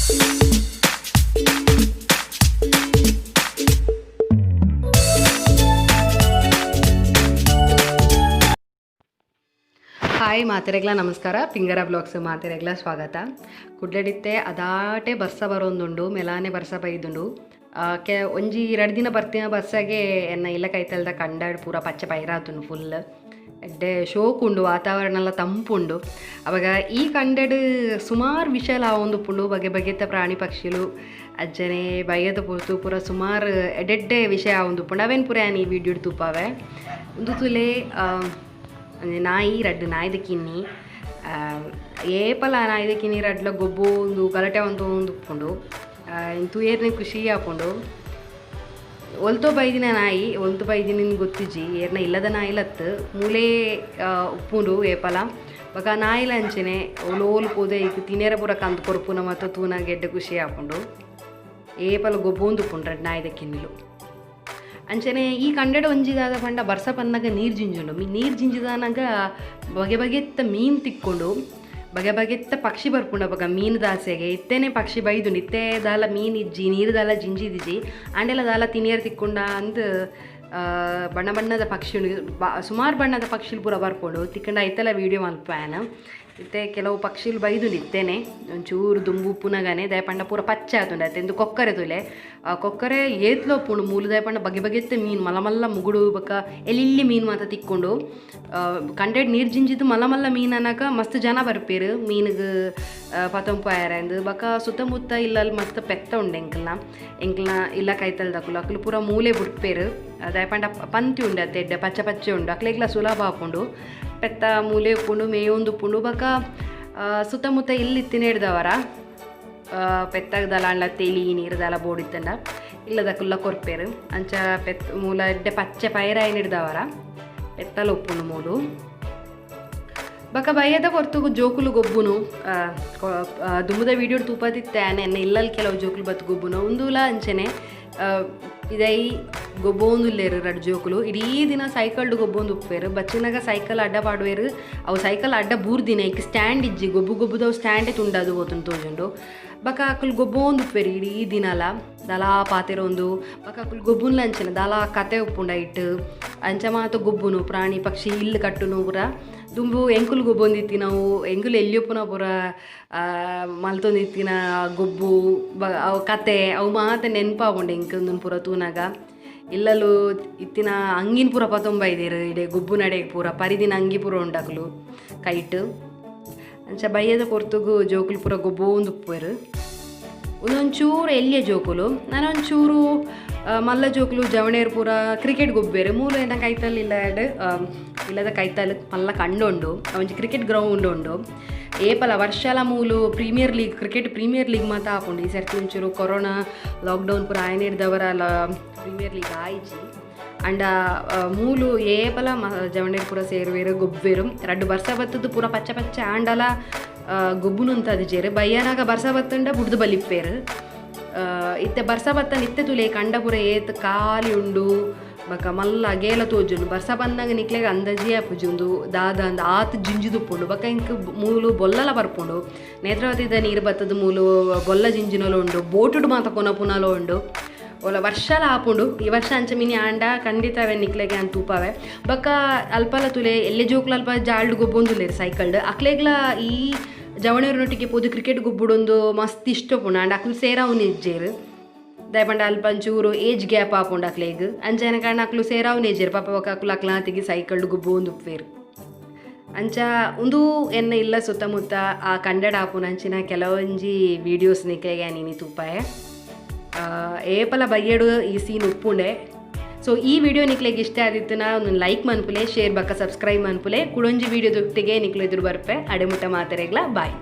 Hi ಮಾತೆರೆಗ್ಲ ನಮಸ್ಕಾರ. ಪಿಂಗರ blogs ಮಾತೆರೆಗ್ಲ ಸ್ವಾಗತ. ಕುಡ್ಲಡಿತ್ತೆ ಅದಾಟೆ ಬರ್ಸ ಬರೋಂದುಂಡು, ಮೆಲಾನೆ ಬರ್ಸ ಬೈದುಂಡು. ಕೆ ಒಂಜಿ ರಡ್ಡ್ ದಿನ ಬರ್ತಿನ ಬರ್ಸಗೆ ಎನ್ನ ಇಲ್ಲ ಕೈತಲ್ದ ಕಂಡಡ್ ಪೂರ ಪಚ್ಚೆ ಪೈರಾತುಂಡು. ಫುಲ್ ಎಡ್ಡೆ ಶೋಕುಂಡು, ವಾತಾವರಣ ಎಲ್ಲ ತಂಪುಂಡು. ಅವಾಗ ಈ ಕಂಡಡ್ ಸುಮಾರು ವಿಷಯ ಆವೊಂದುಪ್ಪುಂಡು. ಬಗೆ ಬಗೆತ ಪ್ರಾಣಿ ಪಕ್ಷಿಲು ಅಜ್ಜನೆ ಬಯ್ಯದ ಪೊರ್ತು ಪೂರ ಸುಮಾರು ಎಡ್ಡೆಡ್ಡೆ ವಿಷಯ ಆವೊಂದುಪ್ಪುಂಡು. ಅವೇನು ಪೂರ ಯಾನ್ ಈ ವೀಡಿಯೋಡ್ ತೂಪಾವೆ. ಉಂದು ತೂಲೆ, ಒಂಜಿ ನಾಯಿ, ರಡ್ಡ್ ನಾಯಿದ ಕಿನ್ನಿ. ಏಪಲ ನಾಯಿದ ಕಿನ್ನಿ ರಡ್ಲ ಗೊಬ್ಬು ಉಂದು ಗಲಾಟೆ ಒಂದು ಉಪ್ಪುಂಡು. ತೂಯೆರ್ನೆ ಖುಷಿ ಆಪುಂಡು. ಒಲ್ತೋ ಬೈದಿನ ನಾಯಿ, ಒಲ್ತು ಬೈದಿನ ಗೊತ್ತಿಜ್ಜಿ. ಏರ್ನ ಇಲ್ಲದ ನಾಯಿಲತ್ತು ಮೂಲೆ ಉಪ್ಪುಂಡು ಏಪಲ. ಬೊಕ ನಾಯಿಲ ಅಂಚನೆ ಓಲು ಪೋದು ಐಕ್ ತಿನೆರೆ ಪೂರ ಕಂತ್ ಕೊರ್ಪುನ ಮಾತ ತೂನಗ ಎಡ್ಡೆ ಖುಷಿ ಆಪುಂಡು. ಏಪಲ ಗೊಬ್ಬೊಂದು ಉಪ್ಪುಂಡು ರಡ್ಡ್ ನಾಯಿದ ಕಿನ್ನಿಲು. ಅಂಚನೆ ಈ ಕಂಡಡ ಒಂಜಿ ದಾದ ಪಂಡ, ಬರ್ಸ ಪನ್ನಗ ನೀರು ಜಿಂಜುಂಡು. ನೀರು ಜಿಂಜಿದಾನಗ ಬಗೆ ಬಗೆತ್ತ ಮೀನು ತಿಕ್ಕೊಂಡು, ಬಗೆ ಬಗೆತ್ತ ಪಕ್ಷಿ ಬರ್ಪುಂಡು. ಅಪಗ ಮೀನು ದಾಸೆಗೆ ಇತ್ತೆನೆ ಪಕ್ಷಿ ಬೈದುಂಡು. ಇತ್ತೆ ದಾಲ ಮೀನು ಇಜ್ಜಿ, ನೀರು ದಾಲ ಜಿಂಜಿದಿಜ್ಜಿ. ಆಂಡೆಲ ದಾಲ ತಿನಿಯರ್ ತಿಕ್ಕೊಂಡ ಅಂದ್ ಬಣ್ಣ ಬಣ್ಣದ ಪಕ್ಷಿ ಉಂಡು. ಸುಮಾರು ಬಣ್ಣದ ಪಕ್ಷಿಲು ಪೂರ ಬರ್ಪುಂಡು. ತಿಕ್ಕಂಡ ಐತೆಲ್ಲ ವೀಡಿಯೋ ಮಲ್ಪುವೆ. ಇತ್ತೆ ಕೆಲವು ಪಕ್ಷಿಲು ಬೈದುಂಡು. ಇತ್ತೇನೆ ಒಂಚೂರು ದುಂಬು ಉಪ್ಪುನಗನೆ. ದಾಯೆ ಪಂಡ ಪೂರ ಪಚ್ಚೆ ಆತುಂಡು ಅತ್ತೆ. ಇಂದು ಕೊಕ್ಕರೆ ತೂಲೆ. ಆ ಕೊಕ್ಕರೆ ಏತ್ಲ ಉಪ್ಪುಂಡು ಮೂಲು. ದಾಯೆ ಪಂಡ ಬಗೆ ಬಗೆತ್ತ ಮೀನು, ಮಲ್ಲ ಮಲ್ಲ ಮುಗುಡು ಬೊಕ್ಕ ಎಲ್ಲಿಲ್ಲಿ ಮೀನು ಮಾತ ತಿಕ್ಕೊಂಡು. ಕಂಡೆಡ್ ನೀರು ಜಿಂಜಿದ್ ಮಲ್ಲ ಮಲ್ಲ ಮೀನು ಅನಗ ಮಸ್ತ್ ಜನ ಬರ್ಪೇರು ಮೀನುಗ್ ಪತೊಂಪು ಅಂದ್. ಬೊಕ್ಕ ಸುತ್ತಮುತ್ತ ಇಲ್ಲಲ್ ಮಸ್ತ್ ಪೆತ್ತ ಉಂಡು. ಎಂಕಲ್ನ ಎಂಕಲ್ನ ಇಲ್ಲ ಕೈತಲ್ದಕುಲು ಅಕುಲು ಪೂರ ಮೂಲೆ ಬುಡ್ಪೇರು. ದಾಯೆ ಪಂಡ ಪಂತಿ ಉಂಡು ಅತ್ತೆ, ಎಡ್ಡೆ ಪಚ್ಚೆ ಪಚ್ಚೆ ಉಂಡು, ಅಕ್ಲೆಗ್ಲ ಸುಲಭ ಆಪುಂಡು. ಪೆತ್ತ ಮೂಲೆ ಉಪ್ಪುಂಡು, ಮೇಯೊಂದು ಉಪ್ಪುಂಡು. ಬೊಕ್ಕ ಸುತ್ತಮುತ್ತ ಇಲ್ಲ್ ಇತ್ತಿನೆಡ್ದವರ ಪೆತ್ತಗ್ ದಾಲ ತೆಲಿ ನೀರು ದಾಲ ಬೋಡಿತ್ತಂಡ ಇಲ್ಲದಕುಲ್ಲ ಕೊರ್ಪೇರು. ಅಂಚ ಪೆತ್ ಮೂಲ ಎಡ್ಡೆ ಪಚ್ಚೆ ಪೈರಾಯಿನೆಡ್ದವರ ಪೆತ್ತಲ ಉಪ್ಪುಂಡು ಮೂಲು. ಬೊಕ ಬಯ್ಯದ ಪೊರ್ತುಗು ಜೋಕುಲು ಗೊಬ್ಬುನು. ದುಂಬುದ ವೀಡಿಯೋ ತೂಪದಿತ್ತೆ ಆನೆ ಎನ್ನ ಇಲ್ಲಲ್ ಕೆಲವು ಜೋಕುಲು ಬತ್ತ್ ಗೊಬ್ಬುನು. ಉಂದುಲ ಅಂಚನೆ ಪಿದೈ ಗೊಬ್ಬೊಂದುಲ್ಲೆರ್ ರಡ್ಡ್ ಜೋಕುಲು. ಇಡೀ ದಿನ ಸೈಕಲ್ಡ್ ಗೊಬ್ಬೊಂದು ಉಪ್ಪುವೆರ್. ಬಚ್ಚಿನಗ ಸೈಕಲ್ ಅಡ್ಡ ಪಾಡುವೆರ್. ಅವು ಸೈಕಲ್ ಅಡ್ಡ ಬೂರ್ದಿನ ಐಕ್ ಸ್ಟ್ಯಾಂಡ್ ಇಜ್ಜಿ. ಗೊಬ್ಬು ಗೊಬ್ಬುದವು ಸ್ಟ್ಯಾಂಡೇ ತುಂಡಾದ್ ಪೋತುಂಡು ತೋಜುಂಡು. ಬೊಕ ಅಕುಲು ಗೊಬ್ಬೊಂದು ಉಪ್ಪುವೆರ್ ಇಡೀ ದಿನಲ, ದಾಲ ಪಾತೆರೊಂದು. ಬೊಕ ಅಕುಲು ಗೊಬ್ಬುನ್ಲ ಅಂಚನೆ, ದಾಲ ಕತೆ ಉಪ್ಪುಂಡು ಐಟ್, ಅಂಚ ಮಾತ ಗೊಬ್ಬುನು. ಪ್ರಾಣಿ ಪಕ್ಷಿ, ಇಲ್ಲ್ ಕಟ್ಟುನು ಪೂರ. ದುಂಬು ಎಂಕುಲು ಗೊಬ್ಬೊಂದಿತ್ತಿನವು, ಎಂಕುಲು ಎಲ್ಯೊಪ್ಪುನ ಪೂರ ಮಲ್ತೊಂದಿತ್ತಿನ ಗೊಬ್ಬು ಅವು ಕತೆ ಅವು ಮಾತ ನೆನ್ಪಾಪುಂಡು ಎಂಕ್ ಉಂದೆನ್ ಪೂರ ತೂನಗ. ಇಲ್ಲಲು ಇತ್ತಿನ ಅಂಗಿನ್ ಪೂರ ಪತೊಂಬೈದೆರ್ ಇಡೆ ಗೊಬ್ಬುನಡೆಗ್ ಪೂರ. ಪರಿದಿನ ಅಂಗಿ ಪೂರ ಉಂಡು ಅಕುಲು ಕೈಟ್. ಅಂಚ ಬಯ್ಯದ ಪೊರ್ತುಗು ಜೋಕುಲು ಪೂರ ಗೊಬ್ಬೊಂದು ಉಪ್ಪುವೆರ್. ಉಂದೊಂಚೂರು ಎಲ್ಯ ಜೋಕುಲು, ನನೊಂಚೂರು ಮಲ್ಲ ಜೋಕುಲು, ಜವಣೇರ್ ಪೂರ ಕ್ರಿಕೆಟ್ ಗೊಬ್ಬೆರ್. ಮೂಲು ಎನ್ನ ಕೈತಲ್ ಇಲ್ಲಡ್, ಇಲ್ಲದ ಕೈತಲ್ ಮಲ್ಲ ಕಂಡ ಉಂಡು, ಒಂಜಿ ಕ್ರಿಕೆಟ್ ಗ್ರೌಂಡ್ ಉಂಡು. ಏಪಲ ವರ್ಷಲ ಮೂಲು premier league, cricket premier league ಮಾತ ಆಪುಂಡು. ಈ ಸರ್ತಿ ಒಂಚೂರು ಕೊರೋನಾ ಲಾಕ್ಡೌನ್ ಪೂರ ಆಯ್ನೆಡ್ದವರ ಪ್ರೀಮಿಯರ್ ಲೀಗ್ ಆಯಿಜಿ. ಅಂಡ ಮೂಲು ಏಪಲ ಜವಣೇರ್ ಪೂರ ಸೇರುವೆರ್, ಗೊಬ್ಬೆರ್. ರಡ್ಡ್ ಬರ್ಸ ಬತ್ತುದು ಪೂರ ಪಚ್ಚ ಪಚ್ಚ ಆಂಡಲ ಗೊಬ್ಬುನುಂತದಿಜೆರ್. ಬಯ್ಯನಾಗ ಬರ್ಸ ಬತ್ತುಂಡ ಬುಡ್ದು ಬಲಿಪ್ಪೆರ್. ಇತ್ತೆ ಬರ್ಸ ಬತ್ತನ ಇತ್ತೆ ತೂಲೆ, ಕಂಡ ಪೂರ ಏತ್ ಖಾಲಿ ಉಂಡು. ಬೊಕ ಮಲ್ಲ ಅಗೇಲ ತೋಜುಂಡು. ಬರ್ಸ ಬನ್ನಗ ನಿಕ್ಲೆಗ್ ಅಂದಾಜಿ ಆಪುಜಿ ಉಂದು ದಾದ ಅಂದ್, ಆತ್ ಜಿಂಜಿದುಪ್ಪುಂಡು. ಬೊಕ ಎಂಕ್ ಮೂಲು ಬೊಲ್ಲಲ ಬರ್ಪುಂಡು. ನೇತ್ರಾವತಿದ ನೀರು ಬತ್ತದ ಮೂಲು ಬೊಲ್ಲ ಜಿಂಜಿನಲ ಉಂಡು. ಬೋಟುಡು ಮಾತ ಕೊನಪುನಲ ಉಂಡು. ಓಲ ವರ್ಷಲ ಆಪುಂಡು. ಈ ವರ್ಷ ಅಂಚ ಮಿನಿ ಆಂಡ ಖಂಡಿತ ಅವೆನ್ ನಿಕ್ಲೆಗ್ ಯಾನ್ ತೂಪಾವೆ. ಬೊಕ ಅಲ್ಪಲ ತೂಲೆ, ಎಲ್ಲೆ ಜೋಕುಲು ಅಲ್ಪ ಜಾಲ್ಡ್ ಗೊಬ್ಬೊಂದುಲ್ಲೆರ್ ಸೈಕಲ್ಡ್. ಅಕ್ಲೆಗ್ಲ ಈ ಜವನೆರ್ನೊಟ್ಟಿಗೆ ಪೋದು ಕ್ರಿಕೆಟ್ ಗೊಬ್ಬುಡೊಂದು ಮಸ್ತ್ ಇಷ್ಟ ಉಪ್ಪುಂಡು. ಆಂಡ ಅಕುಲು ಸೇರಾವುನ ಇಜ್ಜೆರ್. ದಾಯೆ ಪಂಡ ಅಲ್ಪ ಒಂಚೂರು ಏಜ್ ಗ್ಯಾಪ್ ಆಪುಂಡು ಅಕ್ಲೆಗ್. ಅಂಚನೆ ಕಾರಣ ಅಕ್ಲು ಸೇರಾವುನ ಇಜ್ಜೆರ್ ಪಾಪ. ಬೊಕ ಅಕುಲು ಅಕ್ಲಾತಿಗೆ ಸೈಕಲ್ಡ್ ಗೊಬ್ಬೊಂದು ಉಪ್ಪುವೆರ್. ಅಂಚ ಉಂದು ಎನ್ನ ಇಲ್ಲ ಸುತ್ತಮುತ್ತ ಆ ಕಂಡಡ್ ಆಪುನ ಅಂಚಿನ ಕೆಲವೊಂಜಿ ವೀಡಿಯೋಸ್ ನಿಕ್ಲೆಗ್ ಯಾನ್ ಇನಿ ತೂಪಾಯೆ. ಏಪಲ ಬಯ್ಯಡು ಈ ಸೀನ್ ಉಪ್ಪುಂಡೆ. ಸೊ ಈ ವಿಡಿಯೋ ನಿಕ್ಲೆಗ್ ಇಷ್ಟ ಆದಿತ್ತುನ ಒಂದು ಲೈಕ್ ಮನ್ಪುಲೆ, ಶೇರ್ ಬೊಕ್ಕ ಸಬ್ಸ್ಕ್ರೈಬ್ ಮನ್ಪುಲೆ. ಕುಡೊಂಜಿ ವಿಡಿಯೋ ದೊಟ್ಟಿಗೆ ನಿಕ್ಲು ಎದುರು ಬರ್ಪೆ. ಅಡೆ ಮುಟ್ಟ ಮಾತೆರೆಗ್ಲ ಬಾಯ್.